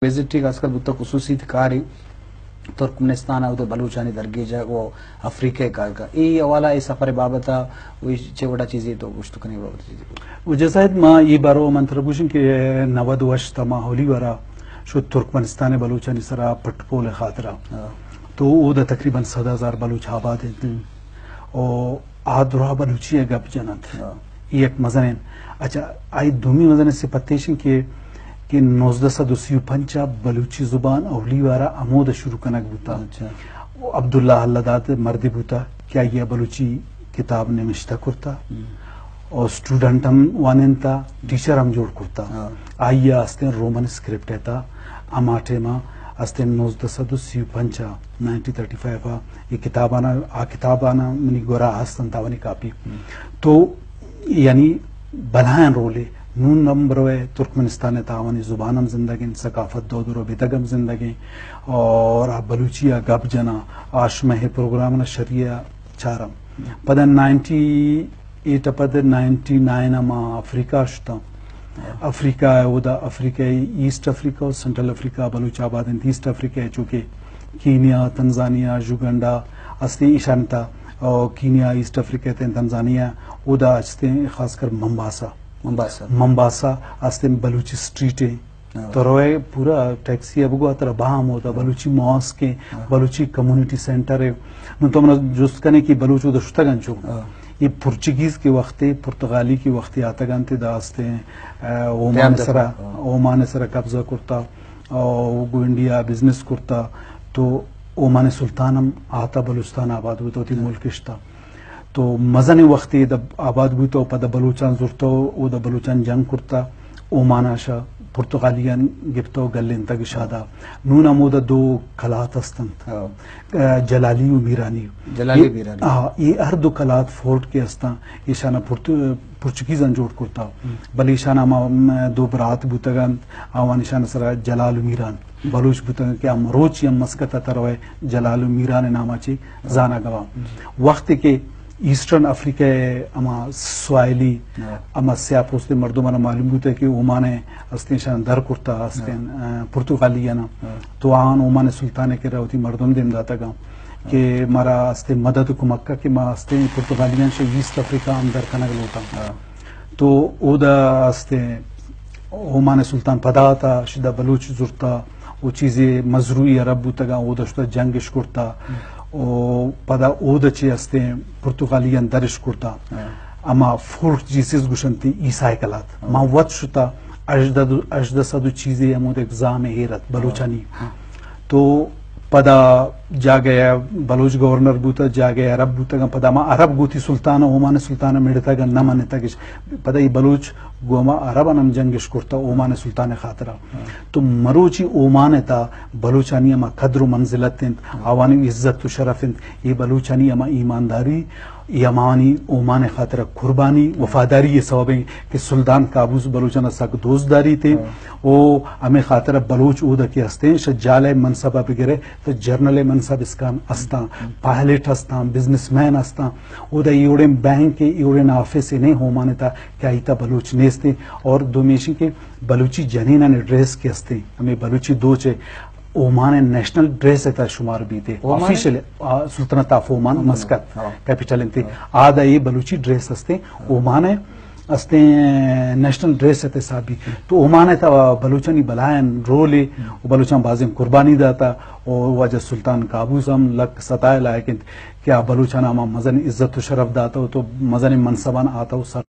وزٹ ء خاص کر بوتگ خصوصی کارے ترکمنستان ء، اودا بلوچانی درگیجگ و افریقہ ء کار کا۔ اے حوالہ ء، اے سفر ء بابت ء و چہ وڑا چیزے تو گوشت کنی بابت چیزے؟ وجہ صاحب، ما اے بارو من ترا گوشن کہ نود و ہشت ما اولی وارا شد ترکمنستان ء بلوچانی سرا پٹ پول ء خاطرا۔ ہاں۔ تو اودا تقریباً صد ہزار بلوچ آباد انت۔ ہم۔ و آ درا بلوچی ء گپ جننت۔ ہاں۔ اے یک مزنیں، اچھا، آئی دومی مزنیں صفت ایش انت کہ، کہ نوزدہ سد و سی و پنچ ء بلوچی زبان اولی وارا ہمود ء شروع کنگ بوتا۔ اچھا۔ و عبداللہ اللہ داد مردے بوتا کہ آئی ء بلوچی کتاب نوشتہ کرتا۔ ہم۔ و اسٹوڈنٹ ہم وانینتا، ٹیچر ہم جوڑ کرتا۔ ہاں۔ آئی ء استیں رومن اسکرپٹ ء تا، ہما ٹائم ء استیں نوزدہ سد و سی و پنچ ء، نائنٹین تھرٹی فائیو ء، اے کتابانا، آ کتابانا منی گورا ہست انت آوانی کاپی۔ ہم۔ تو یعنی بلاہیں رولے۔ نون ہم بروئے ترکمنستان ء تا آوانی زبان ہم زندگ انت، ثقافت دود و ربیدگ ہم زندگ انت، اور آ بلوچی ء گپ جناں، آ شمئے پروگرام نا شریعہ چارم۔ پدا نائنٹی ایٹ ء پد نائنٹی نائن ء ما افریقہ شتاں۔ افریقہ ء، اودا افریقہ ء، ایسٹ افریقہ و سنٹرل افریقہ بلوچ آباد انت۔ ایسٹ افریقہ ء چونکہ کینیا، تنزانیہ، یوگنڈا استیں ایشان تا، او کینیا، ایسٹ افریقہ تے تنزانیہ، اودا استیں خاص کر ممباسا۔ ممباسا۔ ممباسا استیں بلوچی اسٹریٹ ہیں۔ ہاں۔ تو روئے پورا ٹیکسی ء بگو ترا بہا ہمودا، ہاں۔ بلوچی ماسک ہیں، ہاں۔ بلوچی کمیونٹی سینٹر ہے۔ نو تو منا جست کنے کہ بلوچ اودا شتگ انچو۔ ہاں۔ یہ پرچگیز کے وقت ہے، پرتگالی کے وقت آتگ انت، دا استیں، آ، اومان سرا، ہاں۔ اومان سرا قبضہ کرتا، او گو انڈیا بزنس کرتا، تو اومان سلطان ہم آتا بلوچستان آباد بوتا، وتی، ہاں۔ ملک اشتا۔ تو مزنیں وختے ادا آباد بوتو، پدا بلوچاں زرتو، اودا بلوچاں جنگ کرتا، اومانا شا پرتگالیان گپتو، گلینتگ شادا۔ نون ہمودا دو کلات ہستنت۔ ہاں۔ آ، جلالی و میرانی۔ جلالی یہ، میرانی۔ ہاں، یہ ہر دو کلات فورٹ کے ہستاں، ایشانا پرت-، پرچگیزاں جوڑ کرتا۔ ہم۔ بلے ایشانا ہما، م، دو برات بوتگنت، آوان ایشانا سرا جلال و میران۔ بلوچ بوتگ کہ آ مروچی ہم مسقط ء تروئے جلال و میران ء نام ء چہ زانگ ء با۔ وقتے کہ ایسٹرن افریقہ ء ہما سواحلی، ہاں۔ ہما سیاہ پوستیں مردماں معلوم بوتہ کہ اومان ء استیں شان در کرتا، استیں، ہاں۔ آ، پرتگالیاں، ہاں۔ تو آہان اومان ء سلطان ء کرا وتی مردم دیم داتگاں کہ مارا استیں مدد و کمک ء کہ ما استیں پرتگالیاں شہ ایسٹ افریقہ ہم در کنگ لوٹاں۔ ہاں۔ تو اودا استیں اومان سلطان پدا آتا، شدا بلوچ زرتا، او چیزے مزروعی عرب بوتگاں، اودا شتا جنگش کرتا، ہم۔ او پدا اودا چے استیں پرتگالیان درش کرتا۔ ہاں۔ اما فورٹ جیسز گوشنتی ای سائیکلات۔ ہاں۔ ما وت شتا ہژدہ، ہژدہ سد و چیزے ہمود ایگزام ہیرت بلوچانی۔ ہاں۔ تو پدا جاگہ ء بلوچ گورنر بوتہ، جاگہ ء عرب بوتگاں، پدا ما عرب گوتی سلطان ء، اومان سلطان ء مڑتگ ء نہ منتگش۔ پدا ای بلوچ گوں ہما عرب انم جنگش کرتہ اومان سلطان ء خاطرا۔ ہاں۔ تو مروچی اومان ء تا بلوچانی ہما قدر و منزلت انت، ہاں۔ آوانی عزت و شرف انت، ای بلوچانی ہما ایمانداری، ای ہمانی اومان ء خاطرا قربانی، ہاں۔ وفاداری ء سبب انت کہ سلطان قابوس بلوچانا سک دوست داریت۔ ہاں۔ او ہمے خاطرا بلوچ اودا کہ ہستیں، شہ جالہ منصب ء بگرے، تو جرنل منصب اسکان استاں، ہم۔ پائلٹ استاں، بزنس مین استاں، اودا ایوڑیں بینک، ایوڑیں آفس نے اومان تا کہ آئی تا بلوچ نیستیں۔ اور دومیشی کہ بلوچی جنینان ڈریس کہ استیں، ہمیں بلوچی دوچ ہے، اومان نیشنل ڈریس تا شمار بیتے، اومان؟ آفیشل، آ، سلطنت آف اومان، اومان۔ مسقط، ہاں۔ کیپٹل انتے، ہاں۔ آدا یہ بلوچی ڈریس استیں، ہاں۔ اومان استیں نیشنل ڈریس ات حسابی۔ تو اومان ء تا بلوچانی بلائیں رولے و بلوچاں بازیں قربانی داتا و واجہ سلطان قابوس ہم لک ستائے لائق انت کہ آ بلوچاں ہما مزن عزت و شرف داتا و تو مزن منصبان آتا و سر